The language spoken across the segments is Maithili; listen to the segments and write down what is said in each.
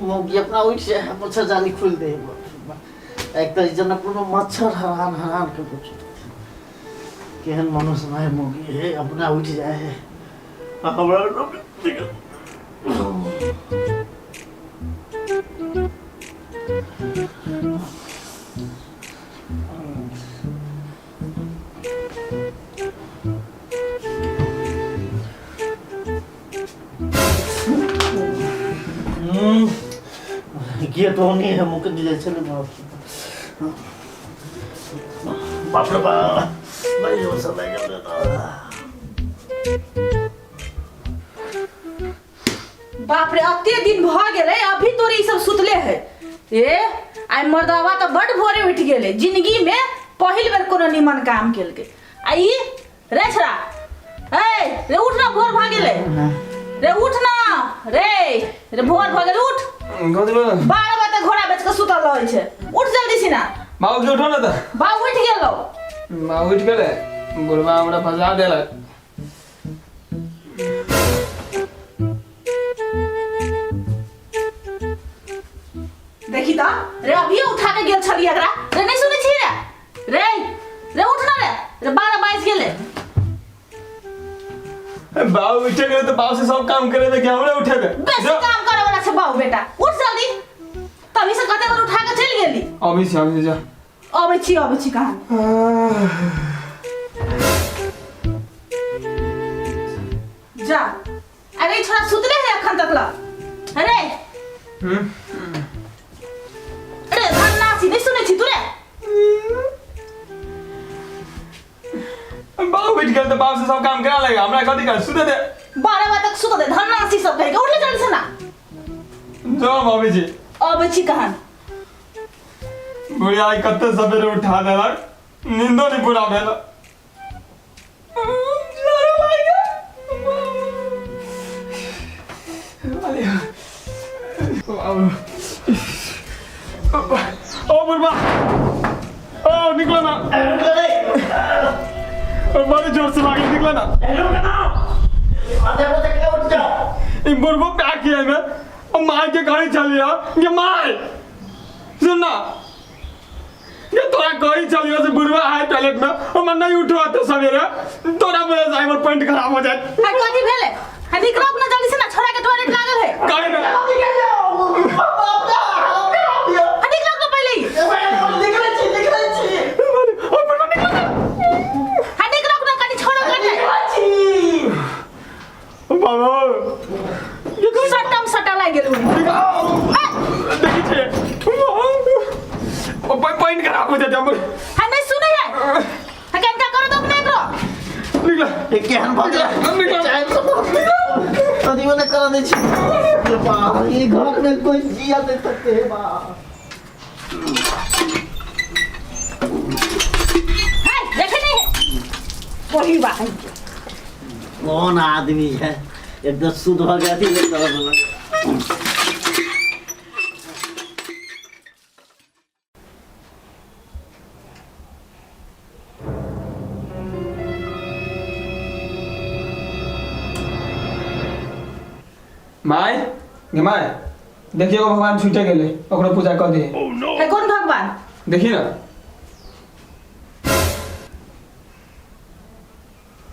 मौगी अपना उठि जाइ है मच्छरदानी खोलि दे एक तऽ जनकपुरमे मच्छर हरान हरान के कुछ केहन मनुष्य भाई मौगी है अपना उठि जाइ है आ हमरा गेट ओनी है मुख जाइ छलै बाप बाप रे बाप बड़ी जोर से लागि गेल रे दादा। बाप रे अते दिन भ गेलै अभी तोरे ई सब सुतले है ए आइ मर्दावा तऽ बड भोरे उठि गेलै जिंदगी में पहिल बेर कोनो निमन काम केलकै आ ई रे छरा ए रे उठ ना भोर भ गेलै रे उठ ना रे रे भोर भ गेलै उठ कथी भेल? 12 बजे तक घोड़ा बेच के सुतल रहै छै उठ जल्दी सिना बाबू के उठो ना तऽ बाबू उठि गेलौ बाबू उठि गेलै बुढ़बा हमरा फंसा देलक देखी त रे अभिये उठा के गेल छली एकरा रे नहीं सुनै छी रे रे रे उठ ना रे रे 12 बाजि गेलै बाबू उठे गेलै तऽ बाबू से सब काम करेबै कि हमरे उठेबै बेसी काम करे वाला छै बाबू बेटा उठ जल्दी तभी से कते बार उठा के चलि गेली अबै छी अबै छी जा अबै छी कहाँ जा अरे छोरा सुतले है अखन तक ला अरे हम्म अरे धन्नासी नहीं सुनै छी तू रे बाबू उठि गेल तऽ बाबू से सब काम करा लेगा हमरा कथी कर सुते दे 12 बजे तक सुत दे धन्नासी सब कहि के उठले जल्दी से ना जो हम अबै छी अबै छी कहाँ बुढ़िया आइ कते सवेरे उठा देलक नींदो नहीं पूरा भेल ओ बुढ़बा ओ निकलो ना ओ बड़ी जोर से लागल निकलो ना ई बुढ़बो प्यार किया में ओ मार के कहीं चलिया ये मार सुन ना ये तोरा कहीं चलियो से बुढ़वा आए टॉयलेट में हमर नहीं उठो आते सवेरे तोरा वजह से हमर पैंट खराब हो जाए है कथी भेलै है निकलो अपना जल्दी से ना छोरा के टॉयलेट लागल है काहे ना है निकलो अपना पहले ही ओ बुढ़वा निकलो ना है निकलो अपना कनी छोरा कर ले बाबा सटम सटा लागि गेल देखी छे ओ पैंट खराब हो जाए हमर है नहीं सुनै है है केनका करो तो अपने एकरो निकला केहन भऽ गेल निकला तदियो ने करा दै छी बाप ई घर में कोई जिया नहीं सकते है बाप है देखे नहीं है वही बात है कौन आदमी है एकदम शुद्ध हो गया थी ये तरह बोला। माय गे माय देखियो भगवान छूटे गेले ओकरो पूजा कऽ दे है कौन भगवान देखी ना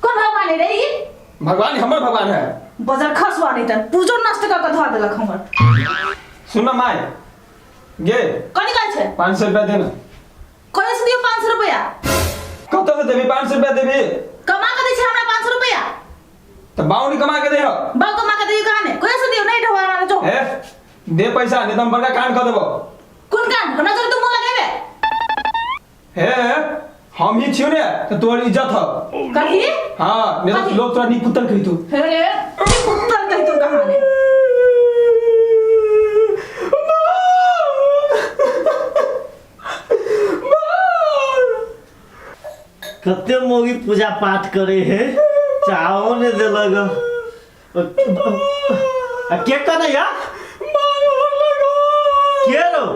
कौन भगवान है रे ई भगवान हमर भगवान है बजर खसवा नहीं तन पूजो नष्ट कर के धऽ देलक हमर सुन ना माय गे कनी कहै छै 500 रुपया दे ना कहिया से दियौ 500 रुपया कतऽ से देबी 500 रुपया देबी कमा के दै छै हमरा 500 रुपया तऽ बाउनी कमा के दे हो बाप कमा के दियौ कहाँ ने कहिया से दियौ नहीं ढोवा वाला जो ए दे पैसा नहीं तो हम बड़का कांड कऽ देबो कोन कान हमरा जोरे तू मुंह लगेबे हे हम ही छियो ने तो तोहर इज्जत हो कथी हाँ नहीं तो कथी? लोग तोरा नी पुत्र कही तू हे रे पुत्र कहि तू कहाँ ने कते मौगी पूजा पाठ करे है चाहो ने देलक आ के कने या के रो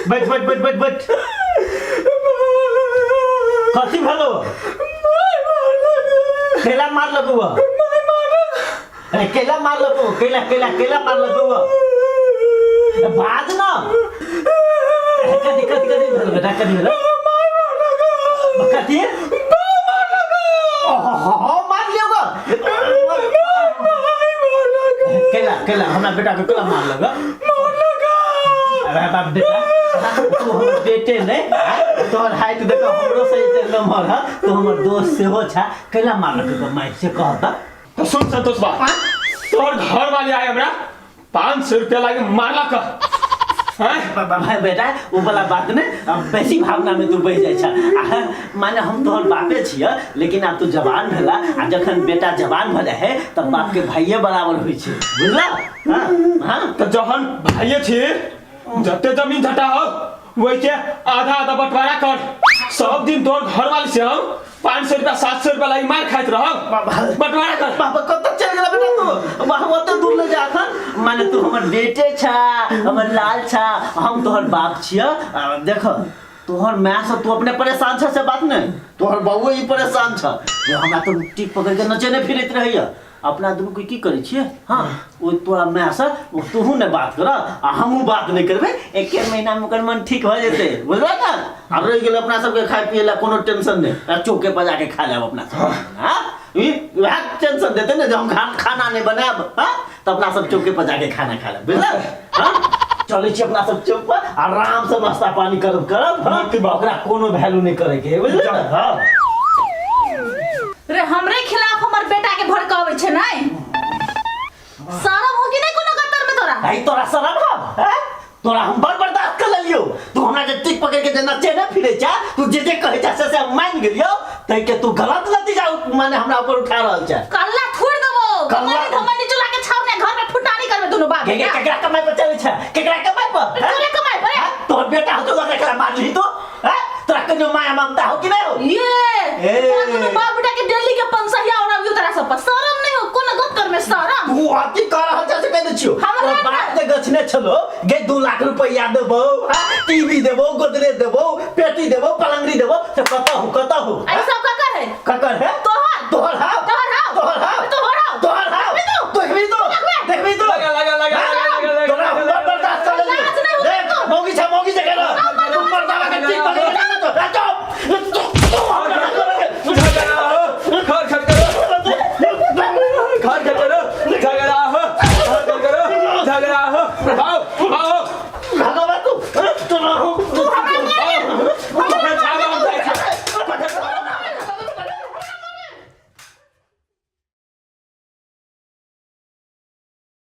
बैठ बैठ बैठ बैठ बैठ कथी भेलो कैला मारलक उ अरे कैला मारलक उ कैला कैला कैला मारलक उ बाज ना। कथी कथी कथी भेल बेटा, कथी भेल? कथी मार लियो ग? कैला कैला हमरा बेटा के कैला मारलक? अरे बाप बेटा, तू हमर बेटे नहीं, तोहर हाइट देखो हमरो से एते लम्हर है, तू हमर दोस्त सेहो छा, कैला मारलक ग माय से कह त। तो सुन संतोष बा, तोहर घर वाली आए हमरा 500 रुपया लागे मारलक हैं? बाबा बेटा, वो वाला बात ने अब बेसी भावना में तू बह जाइ छा। माने हम तोहर बापे छिय, लेकिन आब तू जवान भेला, आ जखन बेटा जवान भऽ जाइ है तब बाप के भाइये बराबर होइ छै, बुझला? हाँ हाँ। तो जहन भाइये छी, जते जमीन झटा हो वही के आधा आधा बंटवारा कर। सब दिन तोहर घर वाली से हम 500 रुपया 700 रुपया लागी मार खाइत रहब। बंटवारा कर। बाबा कतऽ चलि गेला बेटा तू? वाह, ओते दूर ले जा अखन। माने तू हमर बेटे छा, हमर लाल छा, हम तोहर बाप छिय। देख तोहर माय से तू अपने परेशान छ से बात नहीं, तोहर बउओ ई परेशान छ जे हमरा तो टिक पकड़ के नचेने फिरैत रहैया। अपना दुनू के की करै छियै? हाँ, ओ तोरा माय से ओ तोहू ने बात कर आ हमहूँ बात नहीं करबै, एके महीना में ओकर मन ठीक भऽ जेतै, बुझलऽ ने? आ रहि गेल अपना सबके खाय पियै लए कोनो टेंशन नहि, आ चौके पर जाके खा लेब अपना सब। हाँ, ई वएह टेंशन देतै ने जे हम खाना नहि बनायब। हाँ, तऽ अपना सब चौके पर जाके खाना खा लेब, बुझलऽ? हाँ, चलै छी अपना सब चौक पर, आराम से नाश्ता पानी करब करब। हाँ, ओकरा कोनो वैल्यू नहि करैके है, बुझलऽ ने? हाँ। रे हमरे खिलाफ हमर बेटा के भड़कावे छै नै? शरम हो कि नै कोनो गतर में तोरा? भाई तोरा शरम हो? हैं? तोरा हम बड़ बर्दाश्त कर लेलियो, तू हमरा जे टिक पकड़ के जे नचे ने फिरे छा, तू जे जे कहै छा से से हम मान गेलियो, तै के तू गलत नतीजा माने हमरा ऊपर उठा रहल छा। कल्ला थोड़ देबो, कल्ला- कमानी धमानी चला के छाव ने घर में फुटानी करबे दुनू बाप। के केकरा कमाई पर चलै छा, केकरा कमाई पर? हैं? तोरे कमाई पर? हैं? तोहर बेटा हो तो केकरा मारली तू? हैं? तोरा कहियो माया ममता हो कि नहीं हो? ये ए। तोरा दुनू बाप बेटा के डेली के पंसहिया उड़ाबियो तोरा सब पर। शरम नहीं हो कोनो गप कर में शरम? तू अति कर रहल छ से कह दै छियो। हमरा तोर बाप जे गछने छलो गे 2 लाख रुपया देबो, हाँ? टीवी देबो, गोदरेज देबो, पेटी देबो, पलंगड़ी देबो, से कतऽ हो, कतऽ हो? ऐसा